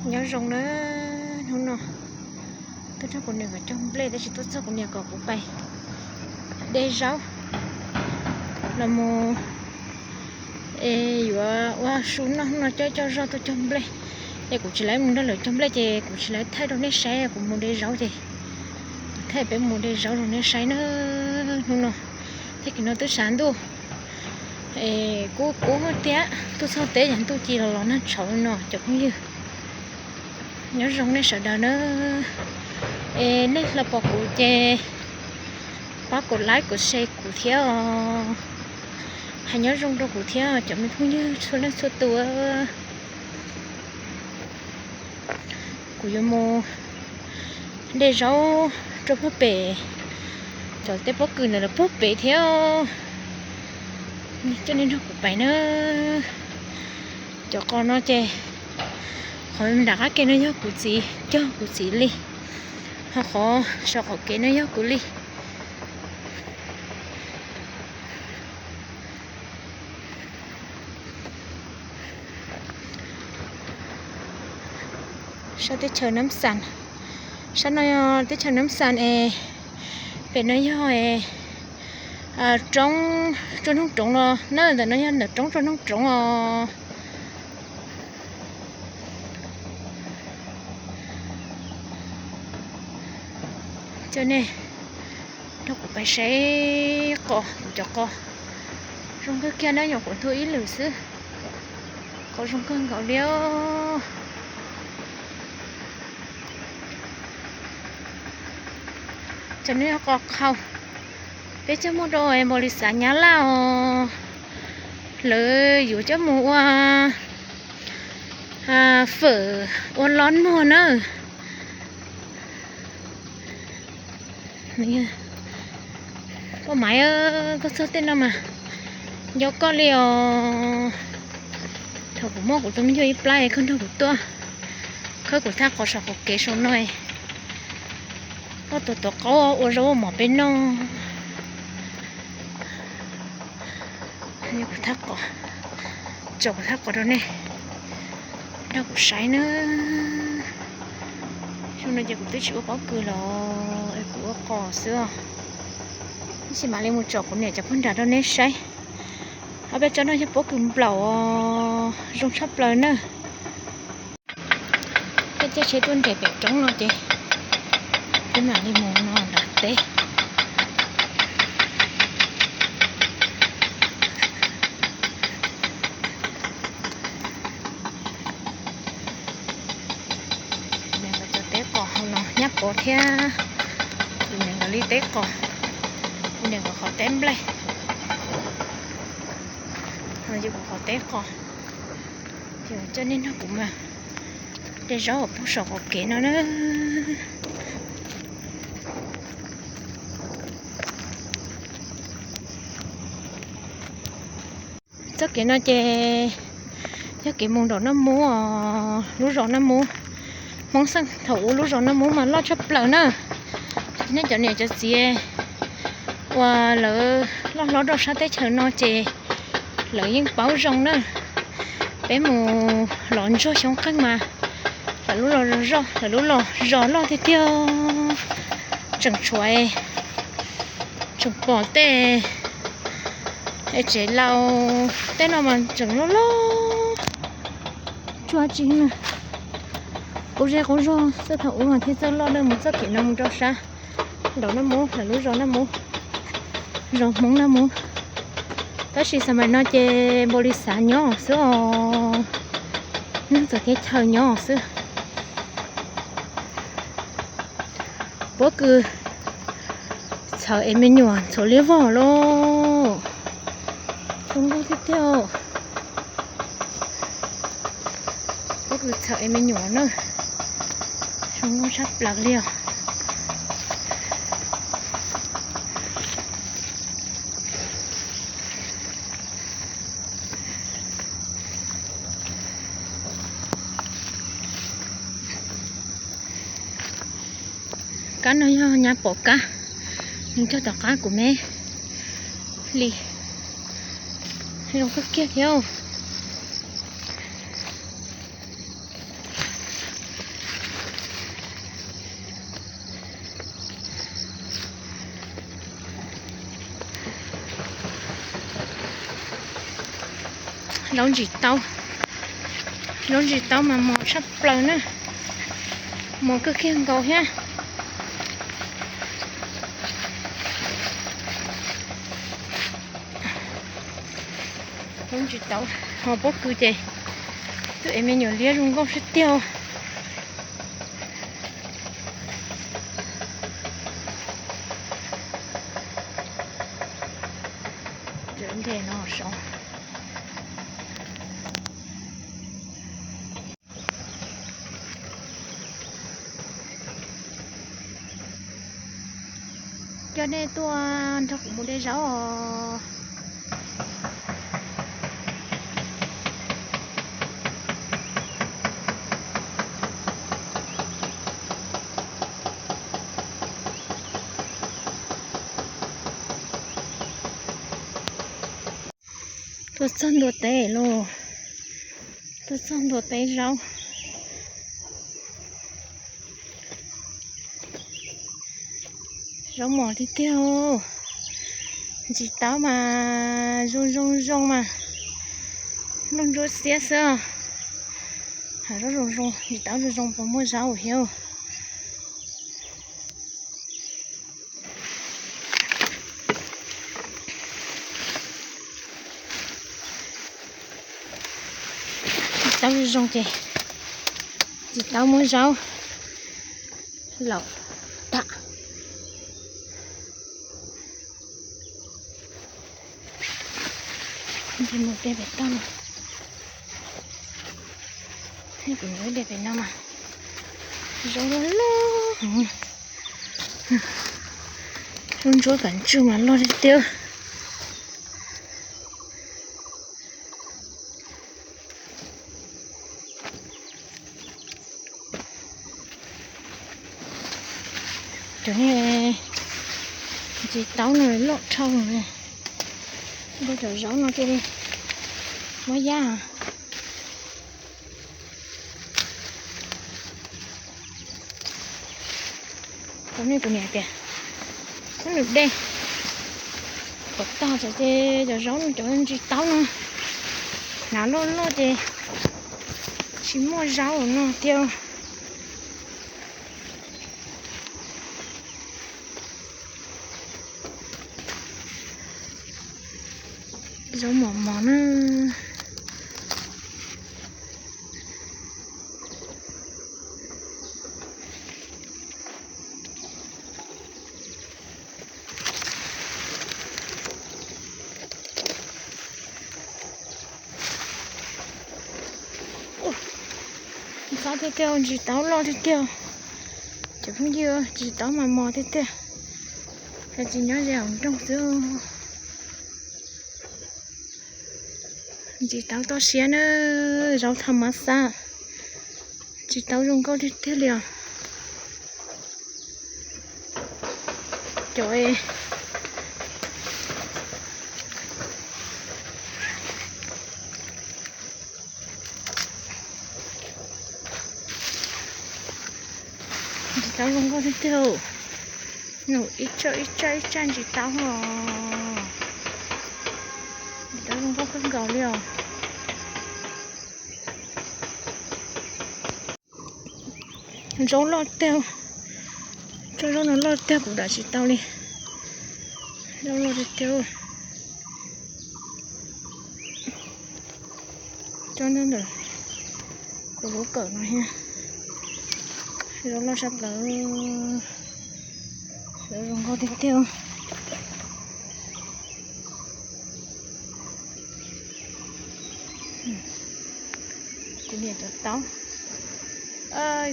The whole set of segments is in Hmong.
Nyob zoo na, hnub no tuaj nrog kuv niam kom cog nplej, tab sis tuaj txog kuv niam kom kuv pais de zaub los mus es yuav ua su noj. Hnub no coj coj zog tuaj cog nplej, es kuv tsis lawv mus nrog lawv cog nplej ces kuv tsis lawv thaij rau nej saib, kuv mus de zaub ces kuv thaij peb mus de zaub rau nej saib na. Hnub no tag kis no twb tshav ntuj es kub kub thiab, tuaj txog teb yog ntuj ci los los nag tshauv no cov phooj ywg. Nyob zoo nej sawv daws na, es nej los pom kuv ces pab kom like kom share kuv thiab os. Hais nyob zoo rau kuv thiab cov me phooj ywg txhua leej txhua tus. Kuv yuav mus de zaub rau puag pem cov teb pob kws ntawd lawm puag pem thiab. Coj nej nrog kuv pais na. Cov qos no ces qhov nram qab ke no yog kuv txiv cog kuv txiv li, ho qhov saum qaum kev no yog kuv li. Sab teb chaws Nab Xas, sab no yog teb chaws Nab Xas es pem no yog roob Tsuas Noog Roov no na, ntawm no yog ntawm roob Tsuas Noog Roov os. Coj nej nrog kuv pais saib qos, kuv cov qos zoo kawg kiag na, nyuam qhuav ntuag ib lwm xwb, qos zoo kawg nkaus li os. Cov no yog qos qhaus, peb coj muag rau npaus lis xav Nyab Laj os, lawv yuav coj mus ua fawm ua lob nuag na. Poj Maiv, koj txog tej no mas nco koj li os. Thaum kuv muaj kuv tus me nyuam ib plab es koj nrog kuv tuaj khawb kuv thaj qos saum qaum kev saum no, koj tuav tuav qaub ua zaub ua mov peb noj. Kuv thaj qos, tso kuv thaj qos rau nej nrog kuv saib na. Xyoo no ces kuv twb tsis ua pob kws los es kuv ua qos xwb os. Tab sis mam li mus tsom kuv niam cov phaj nram rau nej saib. Ob peb tsob no yog pob kws nplaum os, zoo tshaj plaws na. Peb caij tsheb tuaj nres pem roob no ces peb mam li mus no nram teb. Kuv niam nkawd cov teb qos hauv no nyab pov thiab. Kuv niam nkawd li teb qos, kuv niam nkawd qhov teb nplej, no yog kuv qhov teb qos. Ces coj nej nrog kuv mus de zaub puag saum qaum kev no na. Txoj kev no ces yog kev mus nram Naj Mub os, lub zos Naj Mub. Hmoob Xeej thaum ub lub zos Naj Mub mas loj tshaj plaws na. Nej cov niam cov txiv uas lawv loj hlob rau sab teb chaws no ces lawv yeej paub zoo na. Peb mus los ntsuag xyoo qeej mas lawv lub los zos, lawv lub los zos loj tiag tiag, tseem tshuav, tseem pom tej tsev laus tej no mas tseem loj loj tsuag tsi na. Qub zej qub zog xwb, thaum ub mas thiaj txawj loj na. Mus txoj kev no mus rau sab nraum Naj Mub, lawv lub zos Naj Mub, zos Hmoob Naj Mub. Tab sis xav mas no ces npaum li xav nyob xwb os, neeg txawv teb chaws nyob xwb. Pob kws txhawv es me nyuam ntxhuav liab vog lauj. Zoo nkauj tiag tiag. Pob kws txhawv es me nyuam na, zoo nkauj tshaj plaws li os. Kab no yog nyab pov kab, nws cog tom qab kuv me li, zoo kawg kiag thiab. Zaub ntsis taub, zaub ntsis taub mas mos tshaj plaws na, mos kawg kiag nkaus thiab. Zaub ntsis taub ho pob kws ces twb ev me nyuam liab zoo nkauj tiag tiag. Cov ntses no saud. Coj nej tuaj nrog kuv mus de zaub os. Tuaj txog ntua teb lauj, tuaj txog ntua teb zaub. Zaub mos tiag tiag, ntsis taub mas zoo zoo zoo mas nplooj ntsuab xiab xwb. Zaub zoo zoo, ntsis taub zoo zoo puas muaj zaub thiab. Ntsis taub zoo zoo ces ntsis taub muab zaub laum tag. Mus de pem toj no, kuv mus de pem no mas zaub loj loj, zaub ntsuab kav ntswg mas loj tiag tiag. Cov niag ntsis taub no loj dhau, nrog cov zaub no cia li muab yaj. Cov niag kuv niam tias muab nws de kom tag, ces cov zaub no, cov ntsis taub no hnav loj loj ces tsis muaj zaub no tiag. Zaub mos mos na. Ntxhab tiag tiag, ntsis taub loj tiag tiag. Cov phooj ywg, ntsis taub mas mos tiag tiag. Yog tsis nyob ze hauv nroog xwb. Ntsis taub toj siab na, zaub thaj mab xab. Ntsis taub zoo nkauj tiag tiag li os. Cov ntsis taub zoo nkauj tiag tiag. Nws ib tsob ib tsob ib tsob ntsis taub os. Ntsis taub zoo nkauj kawg nkaus li os. Zaub loj tiag, tsob zaub no loj tiag kuv dam tsis tau li. Zaub loj tiag tiag. Tsob ntawm kuv lub kawm no thiab. Zaub loj sab plaws, zaub zoo nkauj tiag tiag. Kuv niam cov taub,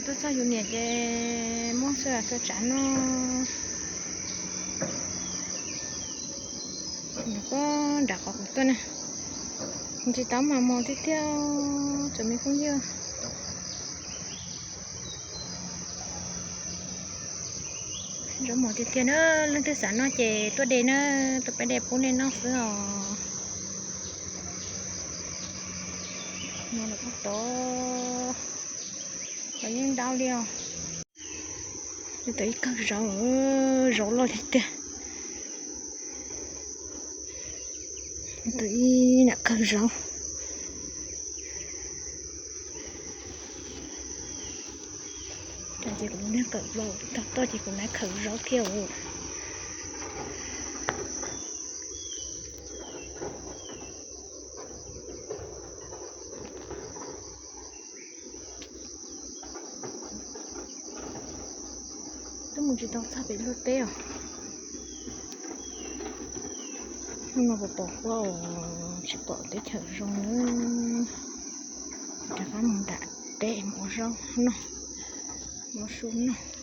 tuaj txog yus niam ces muab xua xua tsav no. Nws kuj nram qhov kuv tuaj na. Ntsis taub mas mos tiag tiag, tsoom me phooj ywg. Zaub mos tiag tiag na, leej twg xav noj ces tuaj de na, tuaj peb de pub nej noj xwb os. Mos lawm pob tod, los yeej ntau li os. Tau ib kawg zaub, zaub loj tiag tiag. Tau ib nam kawg zaub. Ces kuv lub niag kawm vau tag toj ces kuv nab khawm zaub thiab. Twb mus tsis tau txog pem luag teb os. Hnub no puas pom huab os, tsis pom teb chaws zoo na. Rov qab mus nram teb mus ua zaub noj, ua su noj.